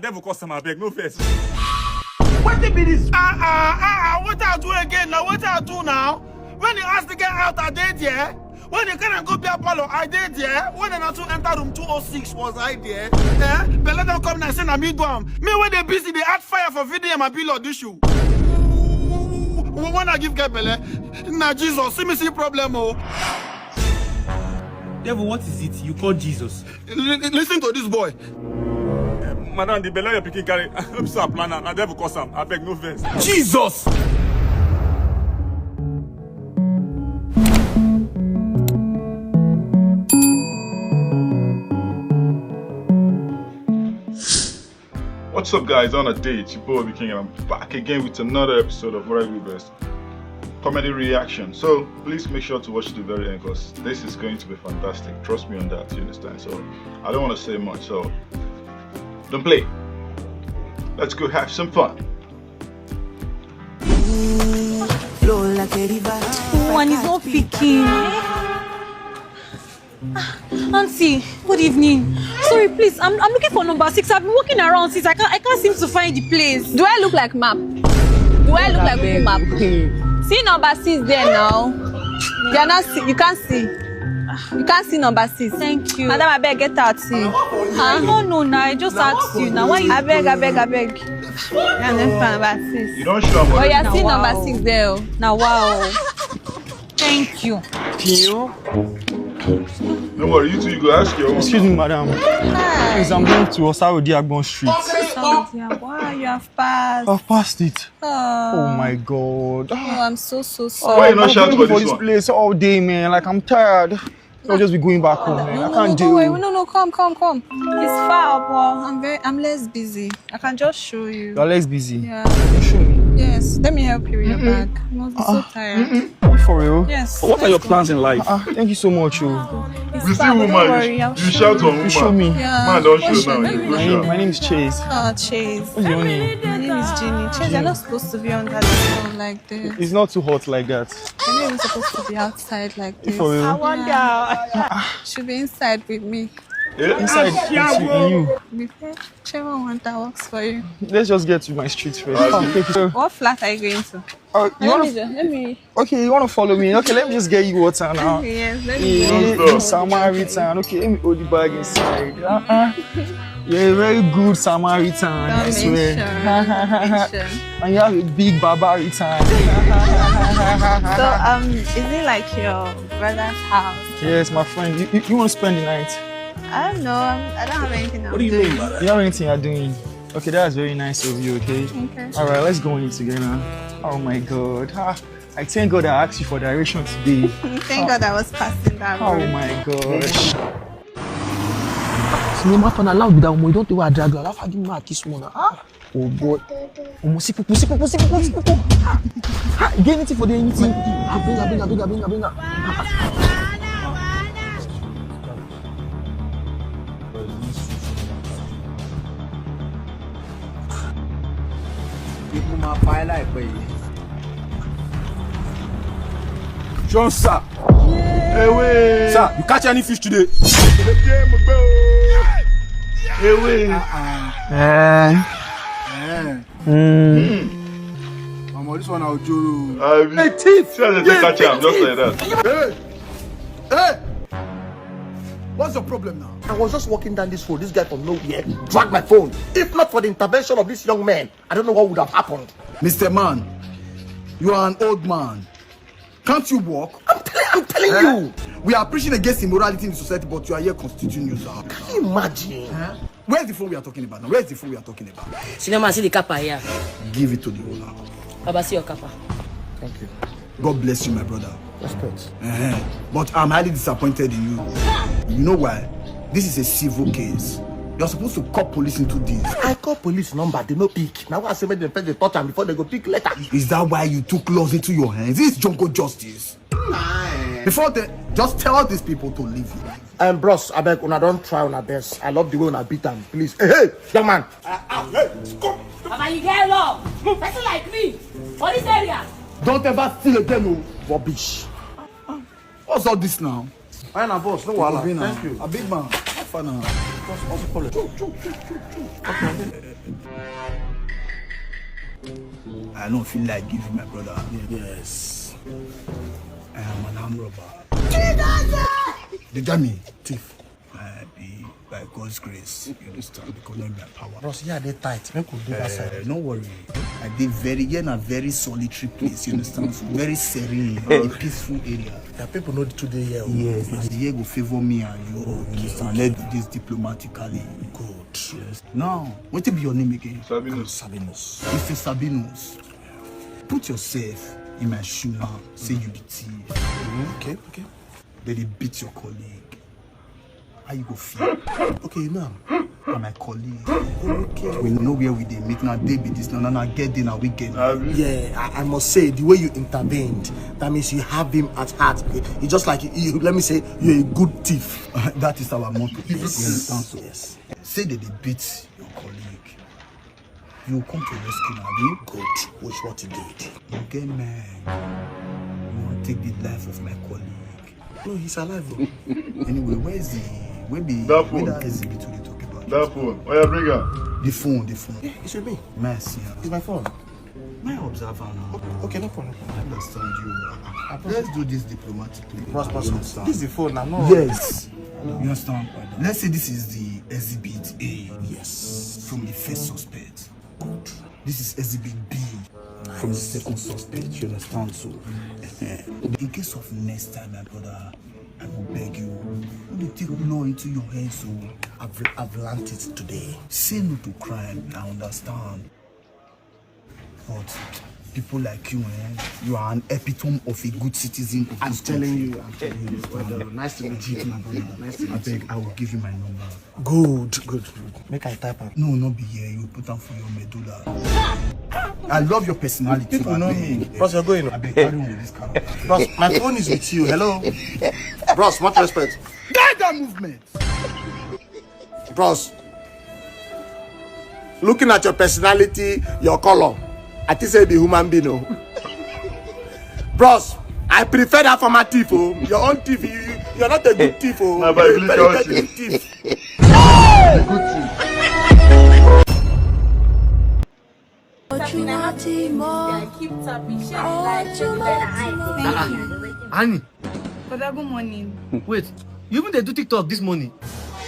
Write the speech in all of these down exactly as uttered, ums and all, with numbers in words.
Devil cause am, abeg, no vex. Wetin be this? Ah ah ah ah, wetin I do again now? Wetin I do now? When he ask the girl out, I dey there. When he carry am go beer parlor, I dey there. When I too enter room two oh six, was I there? Eh? Belle don come now, say na me do am. Me wey dey busy dey add fire for V D M and bill audition. When I give girl belle, na Jesus, see me see problem o. Devil, what is it? You call Jesus? Listen to this boy. Madam, the belle your pikin carry, no be so I plan am. Na devil cause am. Abeg, no vex. Jesus! What's up, guys? On a day, it's your boy B King, and I'm back again with another episode of What I Do Best comedy reaction. So please make sure to watch the very end because this is going to be fantastic. Trust me on that, you understand? So I don't want to say much, so don't play. Let's go have some fun. Flow like a river. One is not picking. Auntie, good evening. Sorry, please. I'm, I'm looking for number six. I've been walking around since. I can't I can't seem to find the place. Do I look like map? Do I look like Google map? See number six there now. They are not see. You can't see. You can't see number six. Thank you. Madam, I beg get out see. I don't know now. I just asked you now. Why you? I beg, I beg, I beg. Yeah, number six. You don't show Oh up. yeah, see Wow. Number six there. Oh. Now wow. Thank you. No worry, you two, you go ask your own. Excuse me, madam. Please, I'm going to Osarodi Agbon Street. Sorry, dear. Wow, you have passed. I've passed it. Oh. Oh my God. Oh, I'm so so sorry. Why you not I've shout been for for this this one? Place all day, man. Like, I'm tired. I'll just be going back home, man. No, I no, can't no, deal. don't worry. No, no, come, come, come. It's far up. Oh. I'm very, I'm less busy. I can just show you. You're less busy. Yeah. Can you show me? Yes. Let me help you with your bag. You must be so tired. Are you for real? Yes. What are your Let's go. Plans in life? Ah, thank you so much, oh. It's You see far, but don't woman, worry. I'll you show shout you. on You show woman. Me. Yeah. Man don't show What's now. your You name? go My name, shout. my name is Chase. Oh, Chase. What's your name? My name is Jeannie. Chase, you're not supposed to be under this phone like this. It's not too hot like that. You're not even supposed to be outside like this. For real? I wonder. Should be inside with me. Inside, it's with you. With whichever one that works for you. Let's just get to my street first. Come, take it. What flat are you going to? Uh, you Let wanna, me just, let me. Okay, you want to follow me? Okay, let me just get you water now. Yes, let Hey, me. hey, Samaritan. Okay, let me hold the bag inside. Uh-uh. You're a very good Samaritan, I Don't swear. mention. Don't mention. And you have a big Baba return. So, um, is it like your brother's house? Yes, my friend. You, you, you want to spend the night? I don't know. I'm, I don't have anything. I'm What do you doing. mean by that? You have anything you're doing? Okay, that's very nice of you, okay? Okay. All right, let's go in together. Oh my God. Ah, I thank God I asked you for direction today. Thank God I was passing that Oh way. My God. No matter na loud be that omo, you don tey wey I drag you. Allow give me kiss one. Ah, oh boy. Omo, see pupu, see pupu, see pupu, see pupu. Ah, ah, you get anything for there, anything? Abeg, abeg, abeg, abeg, abeg. Ikú máa pa ẹ́ láìpẹ́ yìí. John, sir. Away. Sir, you catch any fish today? Away. Eh. Mm. Ọmọ, this one na ojoro. Abi. Hey, thief. See how they take catch am just like that. Hey! Hey! What's your problem now? I was just walking down this road. This guy from nowhere dragged my phone. If not for the intervention of this young man, I don't know what would have happened. Mister Man, you are an old man. Can't you walk? I'm, tell- I'm telling you. We are preaching against immorality in the society, but you are here constituting yourself. Can you imagine? Where's the phone we are talking about now? Where's the phone we are talking about? Cinema, see the kappa here. Give it to the owner. Baba, see your kappa. Thank you. God bless you, my brother. Respect. Uh-huh. But I'm highly disappointed in you. You know why? This is a civil case. You're supposed to call police into this. I call police number, they no pick. Now I say make them first dey touch am before they go pick later. Is that why you took laws into your hands? This is jungle justice. Before they just tell these people to leave you. Um, bros, I beg una don't try una best. I love the way una beat am. Please, hey, hey, young man. Baba, you get law. Person like me for this area. Don't ever steal again, oh. Rubbish. What's all this now? Fine, na boss, no wahala. Thank you. A big man. How far now? What's, what's the problem? Choo, choo, choo, choo, choo. Okay. I don't feel like giving my brother. Yes. I am an armed robber. They got me. Thief. I be by God's grace, you understand, because not my power. Bros, yeah, they tight. Make we do that side. Eh, no worry. I dey very, here na very solitary place, you understand? So very serene, a peaceful area. Yeah, people know the today here. Yes. And the year go favor me and you, you understand? Let's do this diplomatically. Good. Yes. Now, what be your name again? Sabinus. Sabinus. Mister Sabinus, put yourself in my shoe now. Say you be thief. Okay, okay. Then they beat your colleague. How you go feel? Okay, now. And my colleague. Okay. We know where we dey meet now. They be this now. Now, now get there now. We get there. Yeah, I, I must say the way you intervened, that means you have him at heart. It's just like you. Let me say you're a good thief. That is our motto. Yes. You understand? So yes. Say that they beat your colleague. You come to rescue now, abi? Good. Which what you did? You get mad. You want take the life of my colleague. No, he's alive, bro. Anyway, where is the, where be, that phone? Where that exhibit we dey talk about? That phone. Oh, yeah, bring her. The phone, the phone. Yeah, it's with me. Mercy. It's my phone. My observer now. Okay, no problem. I understand you. Let's do this diplomatically. Bros, bros, this is the phone now. No. Yes. You understand? Let's say this is the exhibit A. Yes. From the first suspect. Good. This is exhibit B. From the second suspect, you understand? So, eh, in case of next time, my brother, I will beg you, don't take law into your hands. So I've, I've learned it today. Say no to crime, I understand. But people like you, eh, you are an epitome of a good citizen of this country. I'm telling you, I'm telling you. Well done. Nice to meet you, my brother. Nice to meet you. I beg, I will give you my number. Good, good, good. Make I type am. No, not be here. You put am for your medulla. I love your personality. People know me. Bros, you're going. I beg, carry on with this car. Bros, my phone is with you. Hello. Bros, much respect. Get that movement. Bros, looking at your personality, your color, I think say you be human being, oh. Bros, I prefer that former thief, oh. Your own thief, you, you, you're not a good thief, oh. You're a very, very thief. Good thief. Keep tapping, share the live, share the live. Thank you. Annie. Brother, good morning. Wait, you even dey do TikTok this morning?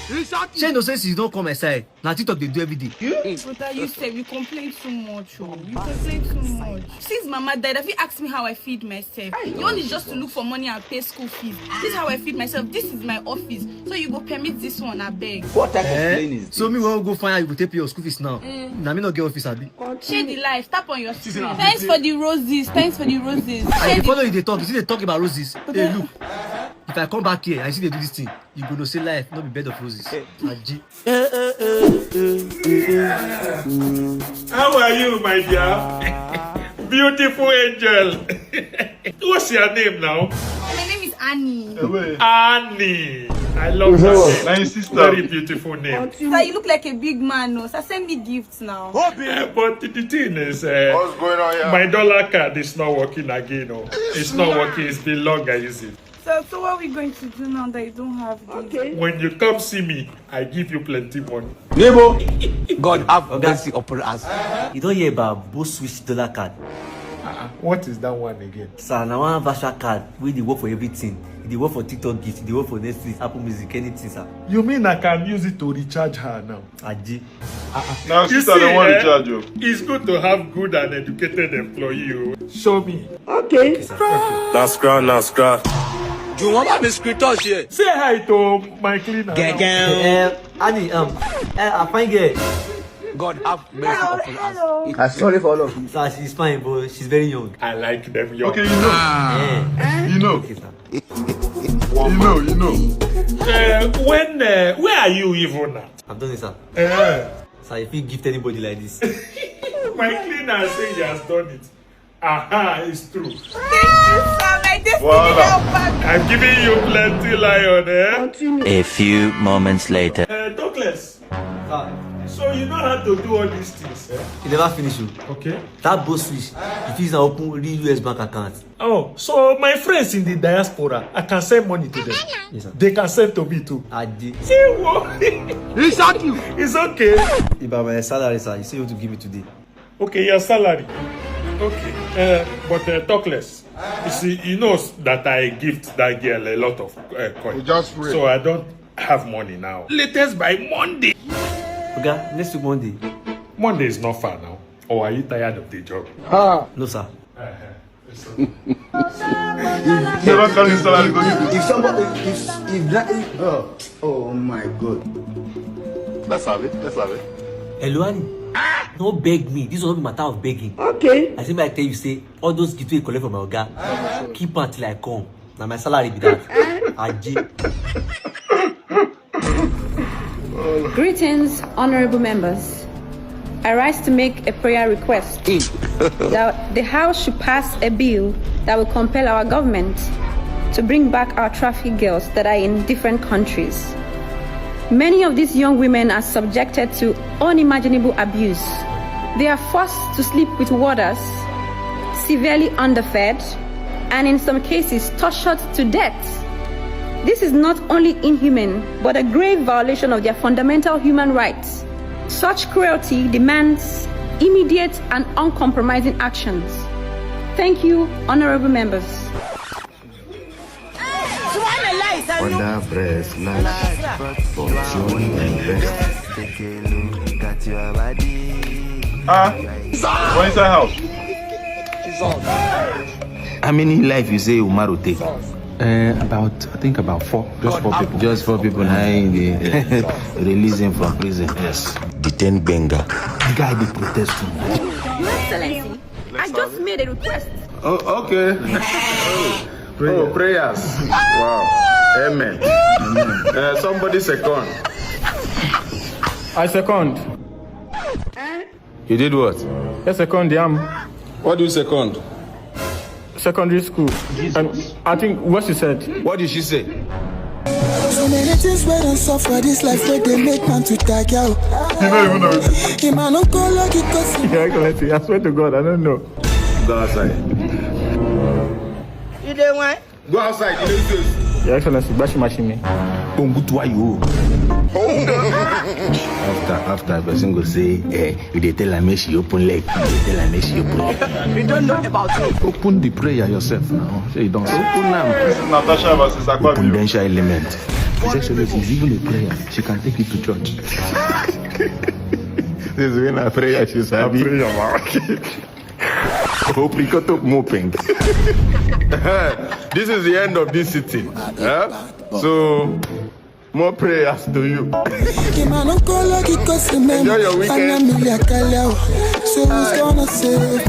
Shey you know say since you don come my side, na TikTok dey do every day. Brother, you sef, you complain too much, oh. You complain too much. Since Mama died, have you asked me how I feed myself? You want is just to look for money and pay school fees. This is how I feed myself. This is my office. So you go permit this one, abeg. What type of plane is this? So me wan go find how you go take pay your school fees now. Na me no get office, abi? Share the life, tap on your screen. Thanks for the roses, thanks for the roses. I dey follow you dey talk, you still dey talk about roses. Hey, look, if I come back here and you still dey do this thing, you go know say life no be bed of roses. Aji. How are you, my dear? Beautiful angel. What's your name now? My name is Annie. Annie. I love that name. My sister. Very beautiful name. Sir, you look like a big man, no? Sir, send me gifts now. Eh, but the thing is, uh, what's going on here? My dollar card is not working again. Oh. It's not working. It's been long I use it. So, so what are we going to do now that you don't have this? Okay. When you come see me, I give you plenty money. Nebo, God have mercy upon us. You don hear about Bo switch dollar card? Uh-uh. What is that one again? Sir, na one virtual card wey dey work for everything. E dey work for TikTok gift, e dey work for Netflix, Apple Music, anything, sir. You mean I can use it to recharge her now? Aji. Now, you sister, see, they want eh, recharge you. It's good to have good and educated employee. Oh. Show me. Okay. Okay, sir. That's grand, that's grand. You want me screenshot here? Say hi to my cleaner. Gege. Eh, Annie, um, eh, I find girl. God have mercy upon us. Hello. I'm sorry for all of you. Sir, she's fine, but she's very young. I like them young. Okay, you know. Eh. You know. Okay, sir. You know, you know. Uh, when, uh, where are you even now? I'm done, sir. Eh. Sir, if you gift anybody like this. My cleaner say he has done it. Aha, it's true. Thank you, sir. My destiny helper. I'm giving you plenty lion, eh? A few moments later. Uh, talk less. Sir. So you know how to do all these things, eh? You never finish o. Okay. That boat switch, you fit use am open real U S bank account. Oh, so my friends in the diaspora, I can send money to them. Yes, sir. They can send to me too. Ade. See what? He shot you. It's okay. About my salary, sir, you say you want to give me today. Okay, your salary. Okay, uh, but uh, talk less. You see, you know that I gift that girl a lot of uh, coin. You just wait. So I don't have money now. Latest by Monday. Oga, next week Monday. Monday is not far now. Or are you tired of the job? Ah, No, sir. Never carry salary go give If somebody, if if that, oh, oh my God. Let's have it. Let's have it. Hello, Annie. No beg me. This one no be matter of begging. Okay. I say, I tell you, say, all those gift wey you collect from my oga, keep am till I come. Na my salary be that. Ade. Greetings, honorable members. I rise to make a prayer request that the House should pass a bill that will compel our government to bring back our traffic girls that are in different countries. Many of these young women are subjected to unimaginable abuse. They are forced to sleep with warders, severely underfed, and in some cases tortured to death. This is not only inhumane, but a grave violation of their fundamental human rights. Such cruelty demands immediate and uncompromising actions. Thank you, honorable members. Wonder breast nice for Johnny and best. Take a look at your body. Ah, for inside house. How many life you say Umaru take? Uh, about, I think about four. Just four people. Just four people. Now they release him from prison. Yes. Detain Benga. The guy dey protest too much. Your Excellency, I just made a request. Oh, okay. Oh, prayers. Wow. Amen. Uh, somebody second. I second. You did what? I second, yam. What do you second? Secondary school. And I think what she said. What did she say? So many things wey don suffer this life wey dey make man to tag out. You don't even know. Ìmọ̀ ló kọ́ lókì kò sí. Your Excellency, I swear to God, I don't know. Go outside. You dey wine? Go outside. You don't face. Your Excellency, bash machine me. Ongutuayo. After, after, person go say, eh, you dey tell her make she open leg. You dey tell her make she open leg. We don't know about it. Open the prayer yourself now. Say you don't. Open them. Natasha versus Akpabio. Potential element. His Excellency is even a prayer. She can take it to church. This is when I prayer, she's happy. Prayer, man. Hope you got up more pink. This is the end of this sitting. Yeah? So, more prayers to you. Enjoy your weekend. So who's gonna save?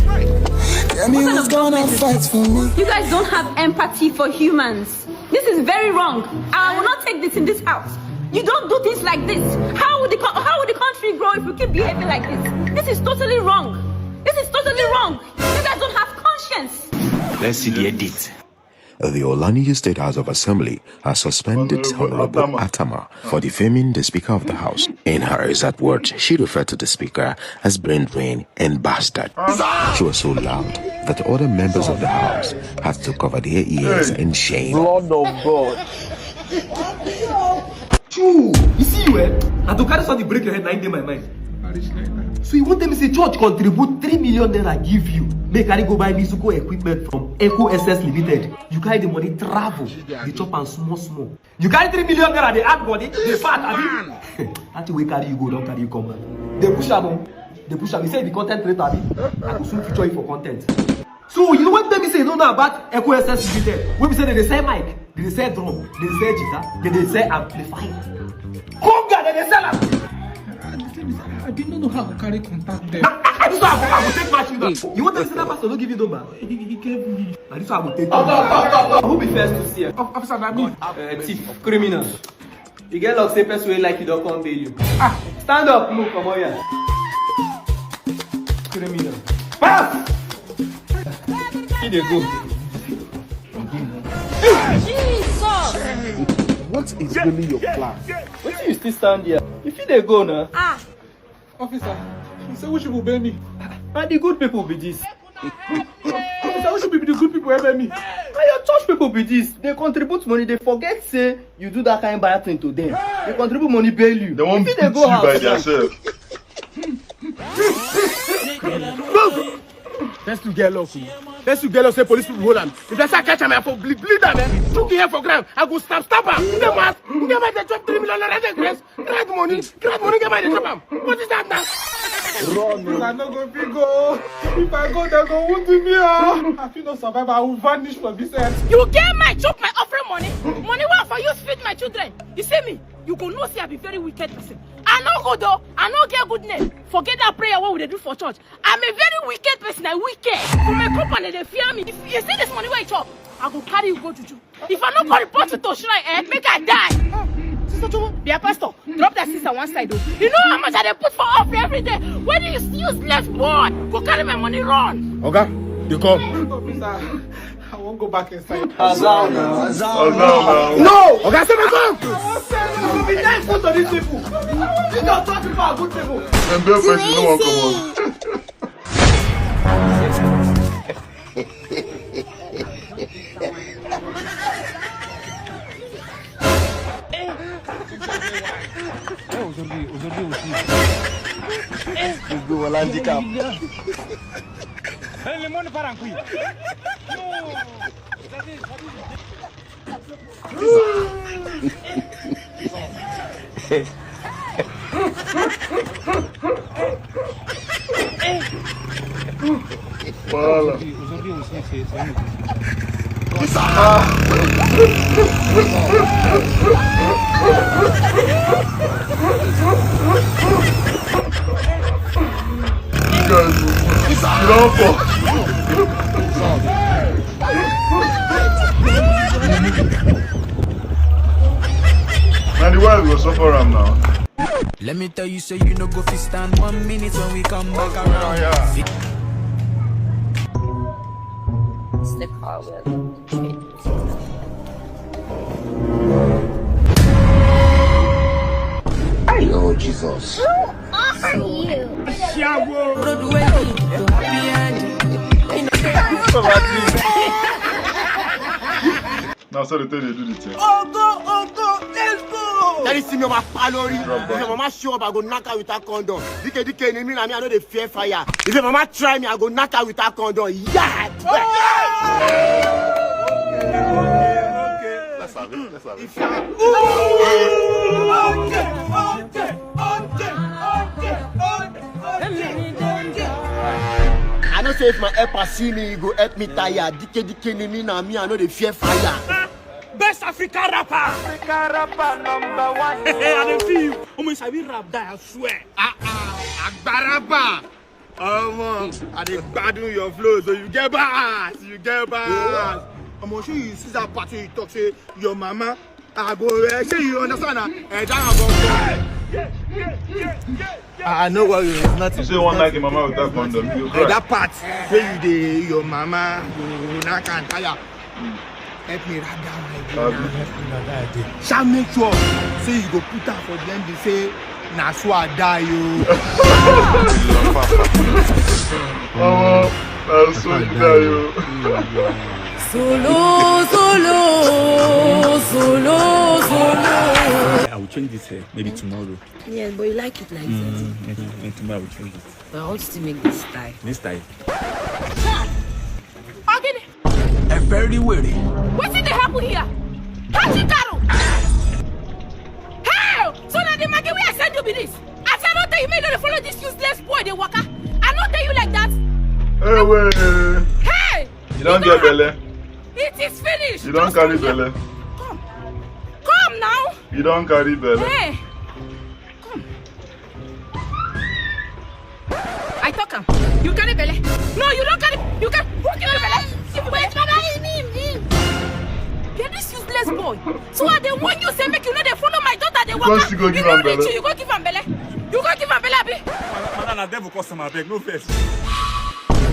Tell me who's gonna fight for me. You guys don't have empathy for humans. This is very wrong. I will not take this in this house. You don't do things like this. How would the co- how would the country grow if we keep behaving like this? This is totally wrong. This is totally wrong. You guys don't have conscience. Let's see the edit. The Olani State House of Assembly has suspended Honorable Atama for defaming the Speaker of the House. In her exact words, she referred to the Speaker as brain drain and bastard. She was so loud that other members of the House had to cover their ears in shame. Blood of God. True. You see you, eh? And to carry something break your head, na dey my mind. So you want tell me say church contribute three million naira give you, make carry go buy musical equipment from Echo S S Limited. You carry the money travel, dey chop am small small. You carry three million naira, dey add body, dey fat, abi? That thing wey carry you go don carry you come back. Dey push am o, dey push am. You say you be content creator, abi? I go soon feature you for content. So you know what tell me say you no know about Echo S S Limited? Wey be say dem dey sell mic, dem dey sell drum, dem dey sell guitar, dem dey sell amplifier. Conga, dem dey sell am. I didn't know how to carry contact them. Na this one I go take match you now. You want tell me say that pastor no give you number? He, he gave me. Na this one I go take. Who be first to see? Officer, na me. Uh, thief, criminal. You get luck say person wey like you don come bail you. Ah, stand up, move, come on here. Criminal. Pass. He dey go. Jesus! What is really your plan? Wetin you still stand here? You fit dey go now. Ah, Officer, you say which people pay me? Na the good people be this. Officer, which people be the good people wey pay me? Na your church people be this. They contribute money, they forget say you do that kind bad thing to them. They contribute money, bail you. They won't You fit dey beat go you house by now. Themselves. Let's to get lucky. Let's to get lucky. Say police people hold am. If I say catch am, I for bleed, bleed am. Eh? Took here for ground. I go stab, stab am. Get mad. Get mad. They chop three million naira. They grace. Grant money. Grant money. Get mad. They chop am. What is that now? Run. If I no go fit go. If I go, they go wound me. Oh. I feel no survive. I will vanish from this earth. You get my chop my offering money. Money what for you feed my children. You see me? You go know say I be very wicked person. I no go though. I no get good name. Forget that prayer what we dey do for church. I'm a very wicked person. I wicked. For my company, they fear me. If you see this money where you chop, I go carry you go juju. If I no go report you to shrine, eh, make I die. Sister Jowo, be a pastor. Drop that sister one side though. You know how much I dey put for offering every day. When you useless boy, go carry my money run. Oga, they come. Officer, I won't go back inside. Azal now. Azal now. No! Oga, say me come! I won't say no. You be nice to these people. You don't talk people are good people. And bell person no one come on. This go Holland Cup. Wahala. You guys, you don't fuck. Na the wife go suffer am now. Let me tell you, say you no go fit stand one minute when we come back around. Yeah. It's the car where the trade. Hey, oh Jesus. Who are you? Road way to happy end. Now so they tell you do the thing. Ogo, ogo, let's go. That is me, my palori. Drop If your mama show up, I go knock her with her condom. D K, D K, ni me, na me, I know they fear fire. If your mama try me, I go knock her with her condom. Yeah. Let's have it. Let's have it. I know say if my helper see me, he go help me tire. D K, D K, ni me, na me, I know they fear fire. Best African rapper. African rapper number one. I dey feel you. Omo, you sabi rap die, I swear. Ah, ah, Agbaraba. Omo, I dey gbadun your flow, so you get bars, you get bars. Omo, shey you see that part wey you talk say your mama, I go, eh, shey you understand na? Eh, that one go. I, I know what you, it's nothing. You say one like your mama without condom, you Eh, cry. That part wey you dey, your mama go knock and tire. Help me wrap that one again. Abi. Help me wrap that again. Shall make sure say you go put am for them. They say na so I die o. Oh, na so you die o. Solo, solo, solo, solo. I will change this hair maybe tomorrow. Yes, but you like it like that. Mm, maybe, maybe tomorrow I will change it. But I want you to make this style. This style? Ogini! A very weary. Wetin dey happen here? Haji Karo! Hey! So na the Maggi wey I send you be this? I say I no tell you make you no dey follow this useless boy dey waka. I no tell you like that. Hey, wait. Hey! You don get belle? It is finished. You don carry belle? Come. Come now. You don carry belle? Hey. Come. I talk am. You carry belle? No, you don carry. You carry. Who carry belle? Wait, Baba, him, him, him. Get this useless boy. So I dey warn you say make you no dey follow my daughter dey waka. Because she go give am belle. You go give am belle. You go give am belle, abi? Madam, na devil customer, abeg, no vex.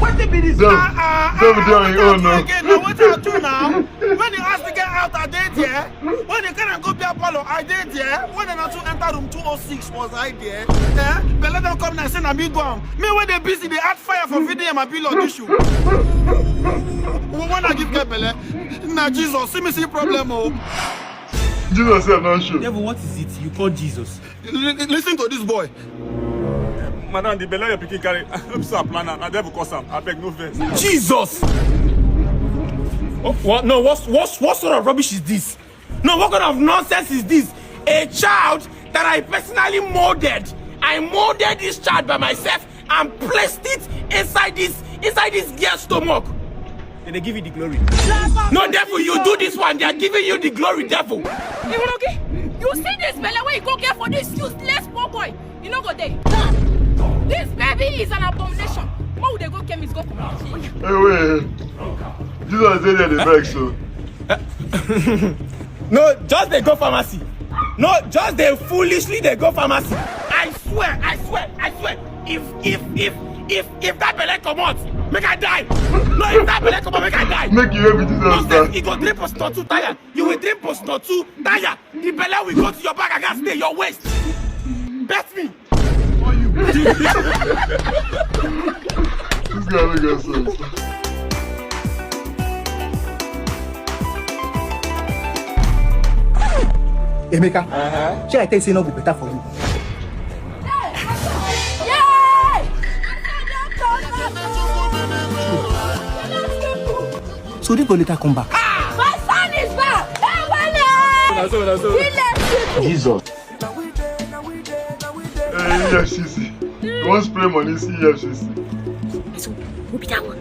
Wetin be this? Dem Ah, ah, dem ah, dey on wetin im I own do o. Again? Na wetin I do now? When the house the girl out, I dey there. When the carry am go beer parlor, I dey there. When una two enter room two oh six, was I there? Eh? Belle don come now, say na me do am. Me wey dey busy dey add fire for V D M and Bill Odishu. When I give girl belle, na Jesus, see me see problem o. Jesus sef don show. Devil, what is it? You call Jesus? Li- li- Listen to this boy. Madam, the belle your pikin carry, no be so I plan am. Na devil cause am. Abeg, no vex. Jesus! Oh, what? No, what, what, what sort of rubbish is this? No, what kind of nonsense is this? A child that I personally molded. I molded this child by myself and placed it inside this inside this girl's stomach. Then they give you the glory. No, devil, you do this one. They are giving you the glory, devil. Iwurugi, you see this belle wey you go get for this useless poor boy? You no go dey. This baby is an abomination. Make we dey go chemist go comot. Hey, wait. Jesus dey there dey vex o. No, just dey go pharmacy. No, just dey foolishly dey go pharmacy. I swear, I swear, I swear. If if if if if that belle comot, make I die. No, if that belle comot, make I die. Make you wey be Jesus Nonsense, na. E go drink Poston two tire. You will drink Poston two tire. The belle will go to your back and stay your waist. Bet me. This guy no get sense. Emeka, shey I tell you say e no go better for you? So they go later come back. My son is back. Hey, Wale! Na so, na so. He left you. Jesus. Hey, E F C C. You wan spray money, see E F C C. So, who be that one?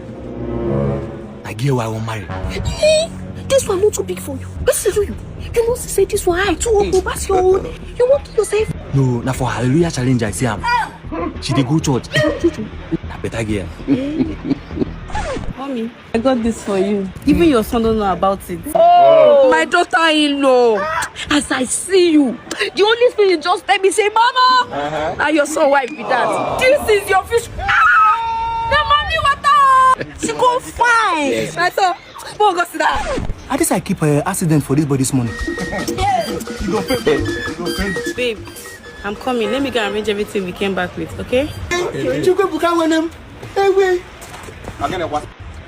I get why I wan marry. Eh, this one not too big for you. Wetin do you? You know, say this one high too up pass your own. You won't kill yourself. No, na for Hallelujah Challenge I see am. She dey go church. Na better girl. Mommy, I got this for you. Even your son don't know about it. My daughter-in-law, as I see you, the only thing you just tell me say, "Mama, na your son wife be that." This is your fish. Ah! Na mommy water. She go fine. My son, go go sit down. At least I keep uh, accident for this boy this morning. Babe, I'm coming. Let me go and arrange everything we came back with, okay?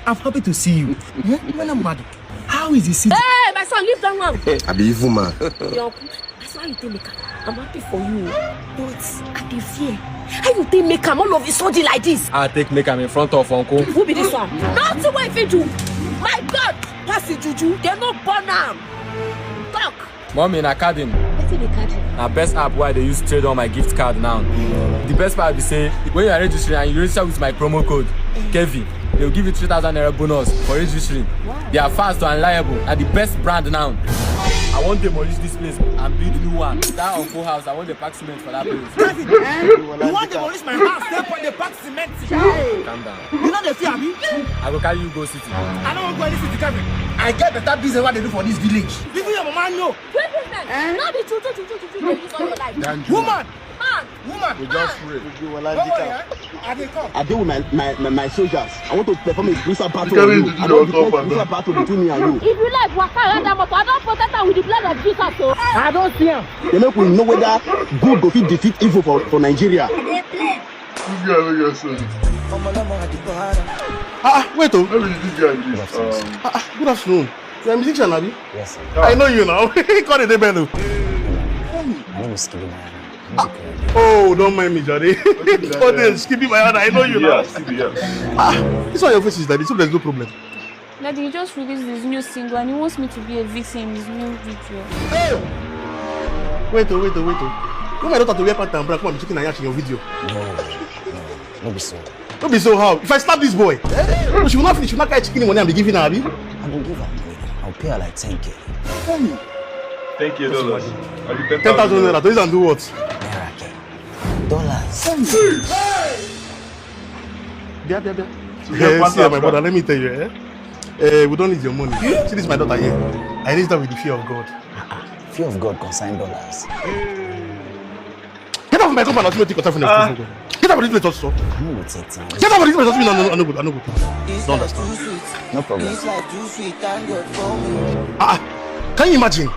I'm happy to see you. Eh? When I'm mad. How is the city? Hey, my son, leave that one. I be evil man. Your uncle, that's why you take make am. I'm happy for you. But I dey fear. How you take make am all of a sudden like this? I take make am in front of uncle. Who be this one? Nothing wey fit do. My God, pass the juju. They no born am. Talk. Mommy, na carding. Wetin be carding? Na best app wey I dey use trade all my gift card now. The best part be say when you are registering and you register with my promo code Kevin, they will give you three thousand naira bonus for registering. They are fast and reliable. Na the best brand now. I wan demolish this place and build new one. That uncle house, I wan dey pack cement for that place. Kevin, eh? You wan demolish my house? Stay for the pack cement. Calm down. You no dey fear me? I go carry you go city. I no wan go any city, Kevin. I get better business wey I dey do for this village. Even your mama know. Wey business? No be true, true, true, true, true, true, you for your life. Woman, Man, woman. We just pray. Don't worry, eh? I dey come. I deal with my, my, my, my soldiers. I want to perform a spiritual battle Carry with you. the I door want to top perform a and spiritual down. Battle between me and you. If you like, waka around that motor. I don protect am with the blood of Jesus o. I don see am. They make we know whether good go fit defeat evil for, for Nigeria. This guy no get sense. Ah, wait o. No be this guy this. Um, Ah, good afternoon. You are a musician, abi? Yes, sir. I know you now. Come dey bell o. My name is Kevin. Oh, don't mind me, Jare. Come dey skip my hand. I know you now. Yeah, C B S. Ah, this one your face is like this, so there's no problem. Daddy, he just released his new single and he wants me to be a V C in his new video. Hey! Wait o, wait o, wait o. Who my daughter to wear pant and bra? Come on, be chicken and yash in your video. No, no, no be so. No be so how? If I slap this boy, eh? No, she will not finish. She will not carry chicken money and be giving her, abi? I go give her money. I'll pay her like ten K. Ten K dollars. Ten thousand naira. To use and do what? Naira ke. Dollars. Bia, bia, bia. Eh, see, my brother, let me tell you, eh? Eh, we don't need your money. See this, my daughter here. I raised her with the fear of God. Fear of God concern dollars. Get off My compound, nothing take contact for next. Get out of this place also. I no go take time. Get out of this place also. I no go, I no go. I no go. Don't understand. No problem. Ah, can you imagine?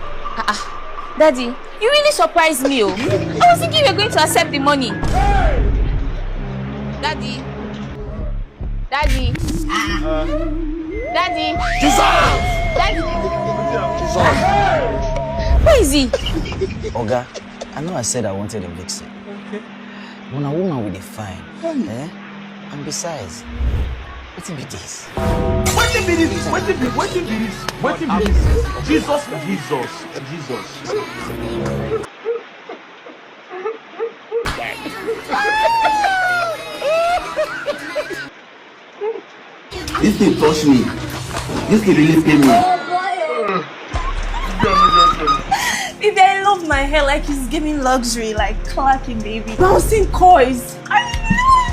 Daddy, you really surprised me. Oh. I was thinking you were going to accept the money. Daddy. Daddy. Daddy. Daddy. Where is he? Oga, I know I said I wanted a vixen. But na woman we dey find. Eh? And besides, wetin be this? Wetin be this? Wetin be wetin be this? Wetin be this? Jesus, Jesus, Jesus. This thing touch me. This thing really pain me. Baby, I love my hair like it's giving luxury, like Clarky, baby. Bouncing coins. I love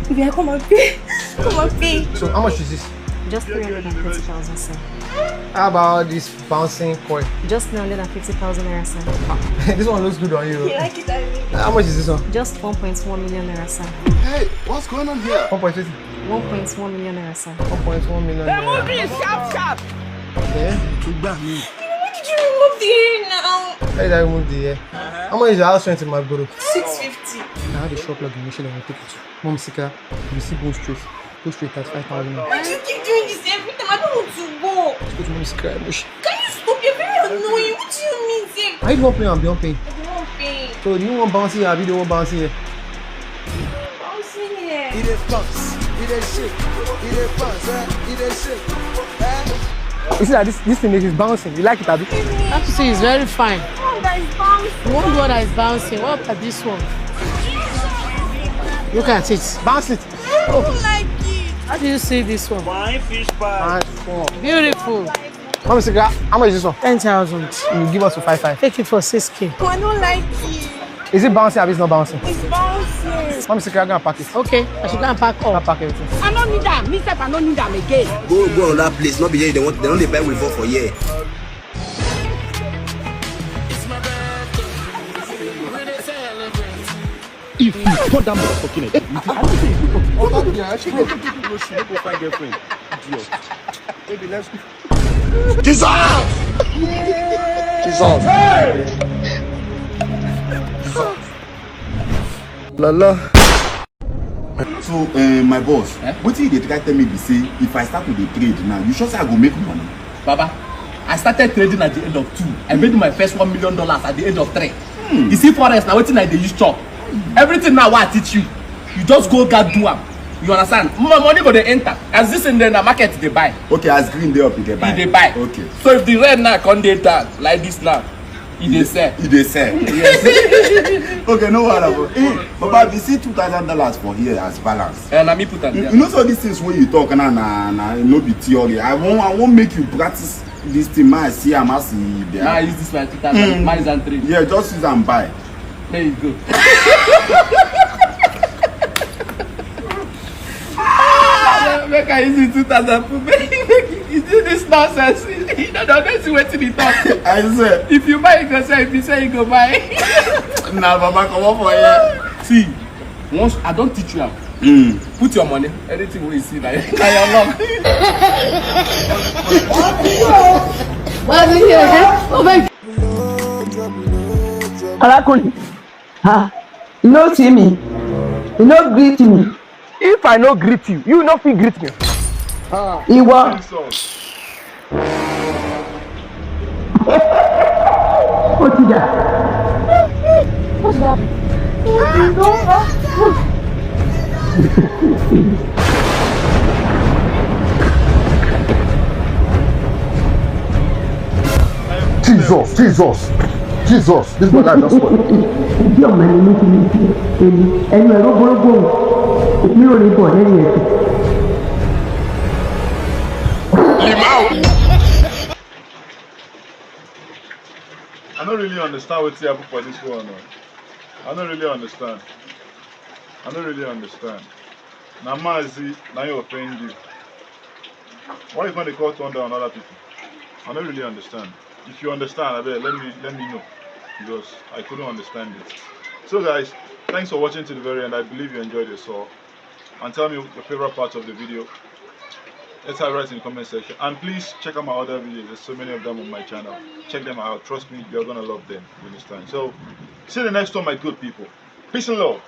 it. Baby, I come and pay. Come and pay. So how much is this? Just three hundred and thirty thousand, sir. How about this bouncing coin? Just three hundred and fifty thousand naira, sir. This one looks good on you. You like it, I mean. How much is this one? Just one point one million naira, sir. Hey, what's going on here? One point twenty. One point one million naira, sir. One point one million naira. Sharp, sharp. Okay. Tún gbà mí. Why did you remove the hair now? How did I remove the hair? How much is your house rent in Magboro? Six fifty. I had a shop like you should have taken to. Mom Sika, you see go straight. Go straight at five thousand. Why do you keep doing this every time? I don't want to go. Go to Mom Sika. Mush. Can you stop? You're very annoying. What do you mean, Zeb? Are you the one playing and beyond paying? I don't want pain. So do you want bouncing here? Abi you don't want bouncing here? Bouncing here. He dey bounce, he dey shake, he dey bounce, eh? He dey shake. Eh? You see that this this thing is bouncing. You like it, Abi? That you see is very fine. Oh, that is bouncing. You want the one that is bouncing. What about this one? Look at it. Bounce it. I don't like it. How do you see this one? Fine fish pie. And four. Beautiful. Mom Sika, how much is this one? Ten thousand. You give us to five five. Take it for six K. I don't like it. Is it bouncing? Abi it's not bouncing? It's bouncing. Mom Sika, go and pack it. Okay, I should go and pack Go and up. Pack everything. I don't need that. Me sef, I don't need them again. Go go another place, no be here they want they don't dey buy weave for here. If you cut down motherfucking head, you think I don't say you go. Oga, yeah, actually, Go find girlfriend. Idiot. baby, let's go. Jesus! Jesus! La la. So, uh, my boss, wetin you dey try tell me be say if I start to dey trade now, you sure say I go make money? Baba, I started trading at the age of two. I made my first one million dollars at the age of three. You see forex na wetin I dey use chop. Everything now wey I teach you, you just go gats do am. You understand? My money go dey enter. As this thing dey na market dey buy. Okay, as green dey up, you dey buy. E dey buy. Okay. So if the red now come dey down like this now, e dey sell. You dey sell. Okay, no wahala. But, eh, Baba, if you see two thousand dollars for here as balance. And na me put am You, there. you know, so these things wey you talk now, na na no be theory. I wan I wan make you practice this thing. Ma see am as e dey. Now I use this my two thousand. Mine is and three. Yeah, just use am buy. There you go. Make I use the two thousand put make you do this nonsense. You no dey see wetin he talk. I swear. If you buy, you go sell. If you sell, you go buy. Na Baba comot for here. See, once I don teach you am, put your money. Anything wey you see na na your luck. Arákùnrin, ha, you no see me, you no greet me. If I no greet you, you no fit greet me. Ìwọ. Ó ti dà. Ó ti dà. Jesus, Jesus, Jesus, this brother just spoil. Ìdí ọ̀mọ̀ ẹni ló ti ní sí èmi ẹnu ẹ̀rọ gbọ́rọ́gbọ́ mi ò ní bọ̀ lẹ́yìn ẹ̀sìn. I no really understand wetin happen for this one. Oh. I no really understand. I no really understand. Na Mazi na him offend you. Why you come dey call thunder on other people? I no really understand. If you understand, abeg let me let me know because I couldn't understand it. So guys, thanks for watching to the very end. I believe you enjoyed it. So, and tell me your favorite parts of the video. Let's have, write in the comment section. And please check out my other videos. There's so many of them on my channel. Check them out. Trust me, you're gonna love them. You understand? So, see you the next one, my good people. Peace and love.